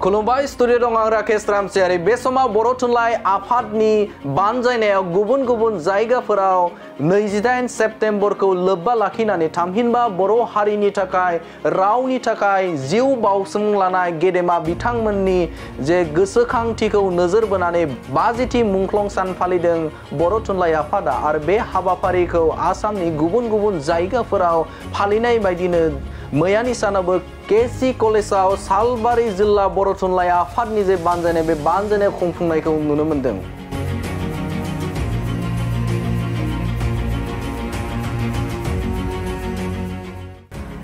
खुलुमबाय स्टुडियो दं आं राकेश रामसियारि बे समाव बर' थुनलाइ आफादनि बानजायनायाव गुबुन गुबुन जायगाफोराव 28 सेप्तेम्बरखौ लोब्बा लाखिनानै थामहिनबा बर' हारिनि थाखाय रावनि थाखाय जिउ बाउसोमलांनाय गेदेमा बिथांमोननि जे गोसोखांथिखौ नोजोर बोनानै 50थि मुंख्लं सान फालिदों बर' थुनलाइ आफादा आरो बे हाबाफारिखौ आसामनि गुबुन गुबुन जायगाफोराव फालिनाय बायदिनो मैयानि सानावबो केसि कलेजाव सालबारि जिल्ला बर' थुनलाइ आफादनि जे बानजायनाय बे बानजायनाय खुंफुंनायखौ नुनो मोन्दों।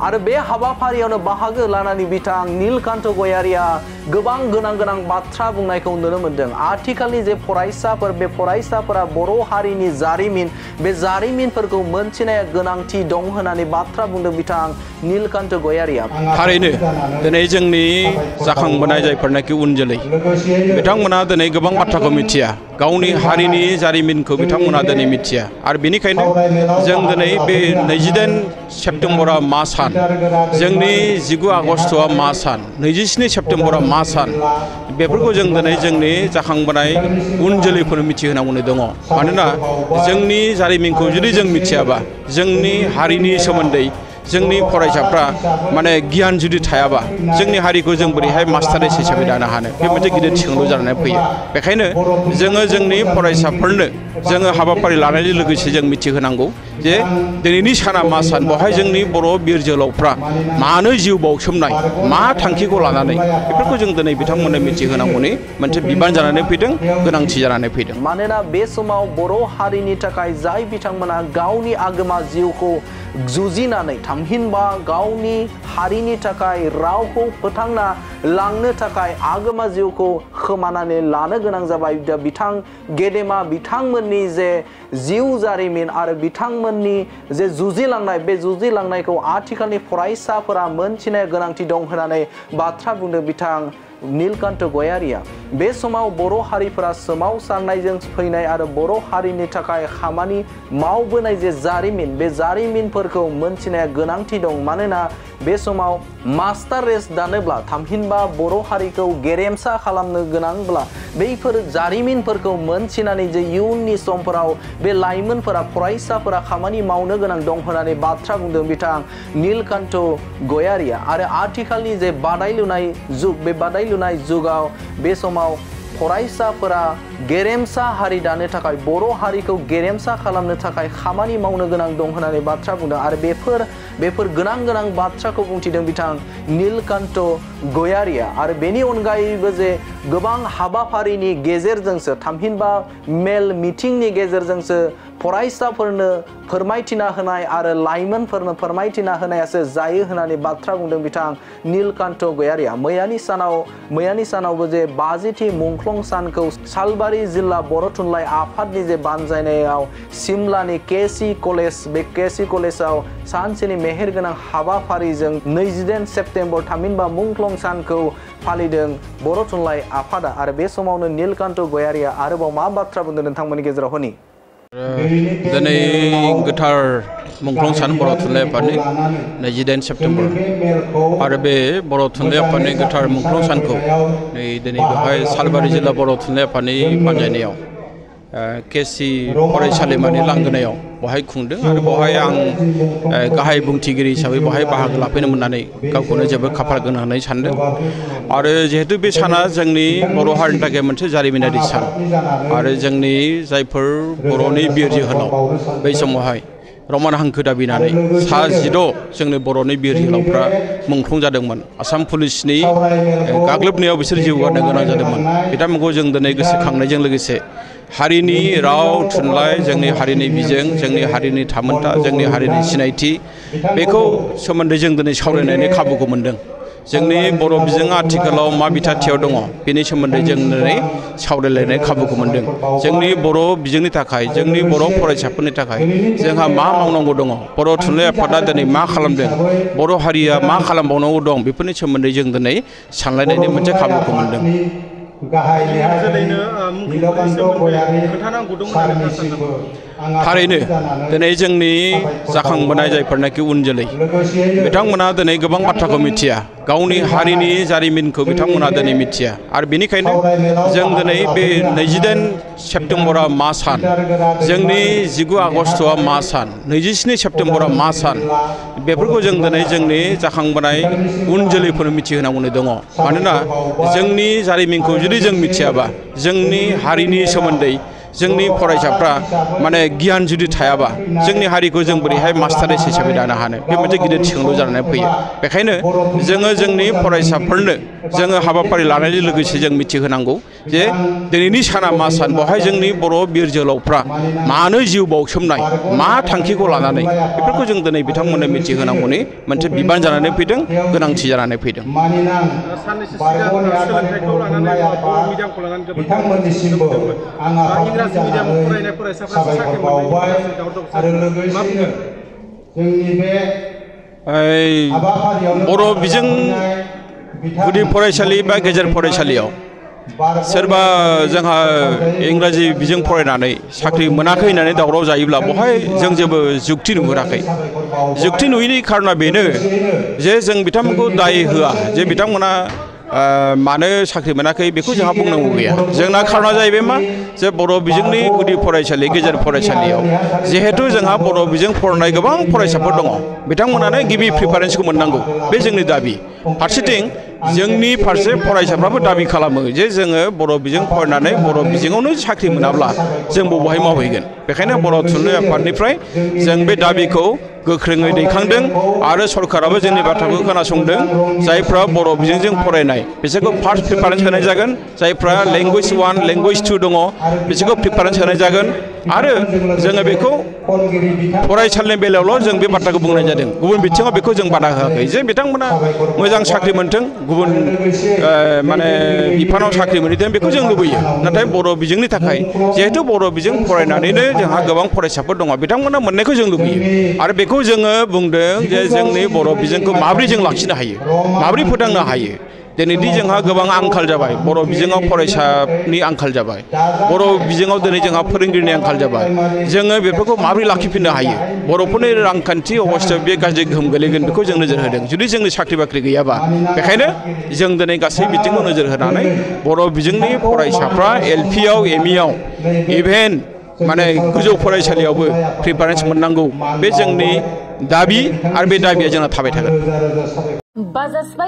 आरो बे हाबाफारियावनो बाहागो लानानै बिथां नीलकान्त गयारिया गोबां गोनां बाथ्रा बुंनायखौ नुनो मोन्दों। आथिखालनि जे फरायसाफोर बे फरायसाफोरा बर' हारिनि जारिमिन बे जारिमिनफोरखौ मोनथिनाया गोनांथि दं होननानै बाथ्रा बुंदों बिथां नीलकान्त गयारिया। थारैनो दिनै जोंनि जाखांबोनाय जायफोरनाखि उन जोलै बिथांमोना दिनै गोबां बाथ्राखौ मिथिया, गावनि हारिनि जारिमिनखौ बिथांमोना दिनै मिथिया आरो बेनिखायनो जों दिनै बे 28 सेप्तेम्बरा मा सान, जोंनि 19 आगस्टआ मा सान, 27 सेप्तेम्बरा मा सान, बेफोरखौ जों दिनै जोंनि जाखांबोनाय उन जोलैफोरनो मिथिहोनांगौ दङ। मानोना जोंनि जारिमिनखौ जुदि जों मिथियाबा, जोंनि हारिनि सोमोन्दै जोंनि फरायसाफ्रा माने गियान जुदि थायाबा जोंनि हारिखौ जों बोरैहाय मास्टारेस हिसाबै दानो हानो, बे मोनसे गिदिर सोंलु जानानै फैयो। बेखायनो जोङो जोंनि फरायसाफोरनो जोङो हाबाफारि लानायजों लोगोसे जों मिथिहोनांगौ जे दिनैनि साना मा सान, बेवहाय जोंनि बर' बिर जोहोलावफ्रा मानो जिउ बाउसोमनाय, मा थांखिखौ लानानै, बेफोरखौ जों दिनै बिथांमोननो मिथिहोनांगौनि मोनसे बिबान जानानै फैदों, गोनांथि जानानै फैदों। मानोना बे समाव बर' हारिनि थाखाय जाय बिथांमोना गावनि आगोमा जिउखौ जुजिनानै थामहिनबा गावनि हारिनि थाखाय रावखौ फोथांना लांनो थाखाय आगोमा जिउखौ खोमानानै लानो गोनां जाबाय। दा गेदेमा बिथांमोननि जे जिउ जारिमिन आरो बिथांमोननि जे जुजिलांनाय बे जुजिलांनायखौ आथिखालनि फरायसाफोरा मोनथिनाया गोनांथि दं होननानै बाथ्रा बुंदों बिथां नीलकान्त गयारिया। बे समाव बर' हारिफोरा सोमावसारनायजों फैनाय आरो बर' हारिनि थाखाय खामानि मावबोनाय जे जारिमिन बे जारिमिनफोरखौ मोनथिनाया गोनांथि दं। मानोना बे समाव मास्टार रेस दानोब्ला थामहिनबा बर' हारिखौ गेरेमसा खालामनो गोनांब्ला बैफोर जारिमिनफोरखौ मोनथिनानै जे इयुननि समफोराव बे लाइमोनफोरा फरायसाफोरा खामानि मावनो गोनां दं होननानै बाथ्रा बुंदों बिथां नीलकान्त गयारिया। आरो आथिखालनि जे बादायलुनाय जुग, बे बादायलुनाय जुगाव बे समाव फरायसाफोरा गेरेमसा हारि दानो थाखाय बर' हारिखौ गेरेमसा खालामनो थाखाय खामानि मावनो गोनां दं होननानै बाथ्रा बुंदों आरो बेफोर गोनां बाथ्राखौ बुंथिदों बिथां नीलकान्त गयारिया। आरो बेनि अनगायैबो जे गोबां हाबाफारिनि गेजेरजोंसो थामहिनबा मेल मिटिंनि गेजेरजोंसो फरायसाफोरनो फोरमायथिना होनाय आरो लाइमोनफोरनो फोरमायथिना होनायासो जायो होननानै बाथ्रा बुंदों बिथां नीलकान्त गयारिया। मैयानि सानावबो जे 50थि मुंख्लं सानखौ सालबारि जिल्ला बर' थुनलाइ आफादनि जे बानजायनायाव सिमलानि केसि कलेज, बे केसि कलेजाव सानसेनि मेहेरगोनां हाबाफारिजों 28 सेप्तेम्बर थामहिनबा मुंख्लं सानखौ फालिदों बर' थुनलाइ आफादा। आरो बे समावनो नीलकान्त गयारिया आरोबाव मा बाथ्रा बुंदों नोंथांमोननि गेजेराव होनि। दिनै गोथार मुंख्लं सान बर' थुनलाइ आफादनि 28 सेप्तेम्बर आरो बे बर' थुनलाइ आफादनि गोथार मुंख्लं सानखौ दिनै बेवहाय सालबारि जिल्ला बर' थुनलाइ आफादनि बानजायनायाव केसि फरायसालिमानि लांगोनायाव बहाय खुंदों आरो बहाय आं गाहाय बुंथिगिरि हिसाबै बहाय बाहागो लाफैनो मोननानै गावखौनो जोबोद खाफाल गोनां होननानै सानदों। आरो जिहेतु बे साना जोंनि बर' हारिनि थाखाय मोनसे जारिमिनारि सान आरो जोंनि जायफोर बर'नि बिर जोहोलाव बै समावहाय रमान हांखो दाबिनानै 16 जोंनि बर'नि बिर जोहोलावफ्रा मुंख्लं जादोंमोन। आसाम पुलिसनि गाग्लोबनायाव बिसोर जिउ गारनो गोनां जादोंमोन। बिथांमोनखौ जों दिनै गोसोखांनायजों लोगोसे हारिनि राव थुनलाइ, जोंनि हारिनि बिजों, जोंनि हारिनि थामोनथा, जोंनि हारिनि सिनायथि, बेखौ सोमोन्दै जों दिनै सावरायनायनि खाबुखौ मोन्दों। जोंनि बर' बिजोङा आथिखालाव मा बिथाथियाव दङ बेनि सोमोन्दै जों दिनै सावरायलायनाय खाबुखौ मोन्दों। जोंनि बर' बिजोंनि थाखाय, जोंनि बर' फरायसाफोरनि थाखाय जोंहा मा मावनांगौ दङ, बर' थुनलाइ आफादा दिनै मा खालामदों, बर' हारिया मा खालामबावनांगौ दं, बेफोरनि सोमोन्दै जों दिनै सानलायनायनि मोनसे खाबुखौ मोन्दों। गाहाय नेहाथारि नीलकान्त गयारि सारनिसिमबो थारैनो दिनै जोंनि जाखांबोनाय जायफोरनाखि उन जोलै बिथांमोना दिनै गोबां बाथ्राखौ मिथिया गावनि हारिनि जारिमिनखौ बिथांमोना दिनै मिथिया आरो बेनिखायनो जों दिनै बे 28 सेप्तेम्बरा मा सान जोंनि 19 आगष्टआ मा सान 27 सेप्तेम्बरा मा सान बेफोरखौ जों दिनै जोंनि जाखांबोनाय उन जोलैफोरनो मिथिहोनांगौ दङ मानोना जोंनि जारिमिनखौ जुदि जों मिथियाबा जोंनि हारिनि सोमोन्दै जोंनि फरायसाफ्रा माने गियान जुदि थायाबा जोंनि हारिखौ जों बोरैहाय मास्टारेस हिसाबै दानो हानो बे मोनसे गिदिर सोंलु जानानै फैयो बेखायनो जोङो जोंनि फरायसाफोरनो जोङो हाबाफारि लानायजों लोगोसे जों मिथिहोनांगौ जे दिनैनि साना मा सान बेवहाय जोंनि बर' बिर जोहोलावफ्रा मानो जिउ बाउसोमनाय मा थांखिखौ लानानै बेफोरखौ जों दिनै बिथांमोननो मिथिहोनांगौनि मोनसे बिबान जानानै फैदों गोनांथि जानानै फैदों बिथांमोननिसिमबो आं इंराजि मिडियाम फरायनाय फरायसाफ्रा साख्रि बावबाय आरो लोगोसेनो जोंनि बे बर' बिजों गुदि फरायसालि बा गेजेर फरायसालियाव सोरबा जोंहा इंराजि बिजों फरायनानै साख्रि मोनाखै होननानै दावराव जायोब्ला बहाय जों जेबो जुक्ति नुहुराखै जुक्ति नुयैनि खारना बेनो जे जों बिथांमोनखौ दाय होआ जे बिथांमोना मानो साख्रि मोनाखै बेखौ जोंहा बुंनांगौ गैया जोंना खारना जाहैबाय मा जे बर' बिजोंनि गुदि फरायसालि गेजेर फरायसालियाव जिहेतु जोंहा बर' बिजों फरायनाय गोबां फरायसाफोर दङ बिथांमोनानो गिबि प्रिफारेन्सखौ मोननांगौ बे जोंनि दाबि फारसेथिं जोंनि फारसे फरायसाफ्राबो दाबि खालामो जे जोङो बर' बिजों फरायनानै बर' बिजोङावनो साख्रि मोनाब्ला जों बबेहाय मावहैगोन बेखायनो बर' थुनलाइ आफादनिफ्राय जों बे दाबिखौ गोख्रोङै दैखांदों आरो सरकाराबो जोंनि बाथ्राखौ खोनासंदों जायफ्रा बर' बिजोंजों फरायनाय बिसोरखौ फार्स्ट प्रिफारेन्स होनाय जागोन जायफ्रा लेंगुवेज 1 लेंगुवेज 2 दङ बिसोरखौ प्रिफारेन्स होनाय जागोन आरो जोङो बेखौ फरायसालिनि बेलायावल' जों बे बाथ्राखौ बुंनाय जादों गुबुन बिथिङाव बेखौ जों बादा होआखै जे बिथांमोना मोजां साख्रि मोन्थों गुबुन माने बिफानाव साख्रि मोनहैथों बेखौ जों लुबैयो नाथाय बर' बिजोंनि थाखाय जिहेतु बर' बिजों फरायनानैनो जोंहा गोबां फरायसाफोर दङ बिथांमोना मोननायखौ जों लुबैयो आरो बेखौ जोङो बुंदों जे जोंनि बर' बिजोंखौ माबोरै जों लाखिनो हायो माबोरै फोथांनो हायो दिनैदि जोंहा गोबां आंखाल जाबाय बर' बिजोङाव फरायसानि आंखाल जाबाय बर' बिजोङाव दिनै जोंहा फोरोंगिरिनि आंखाल जाबाय जोङो बेफोरखौ माबोरै लाखिफिननो हायो बर'फोरनि रांखान्थि अबस्थायाव बे गाज्रि गोहोम गोलैगोन बेखौ जों नोजोर होदों जुदि जोंनि साख्रि बाख्रि गैयाबा बेखायनो जों दिनै गासै बिथिंखौ नोजोर होनानै बर' बिजोंनि फरायसाफ्रा LP-आव ME-आव इभेन माने गोजौ फरायसालियावबो प्रिफारेन्स मोननांगौ बे जोंनि दाबि आरो बे दाबिया जोंना थाबाय थागोन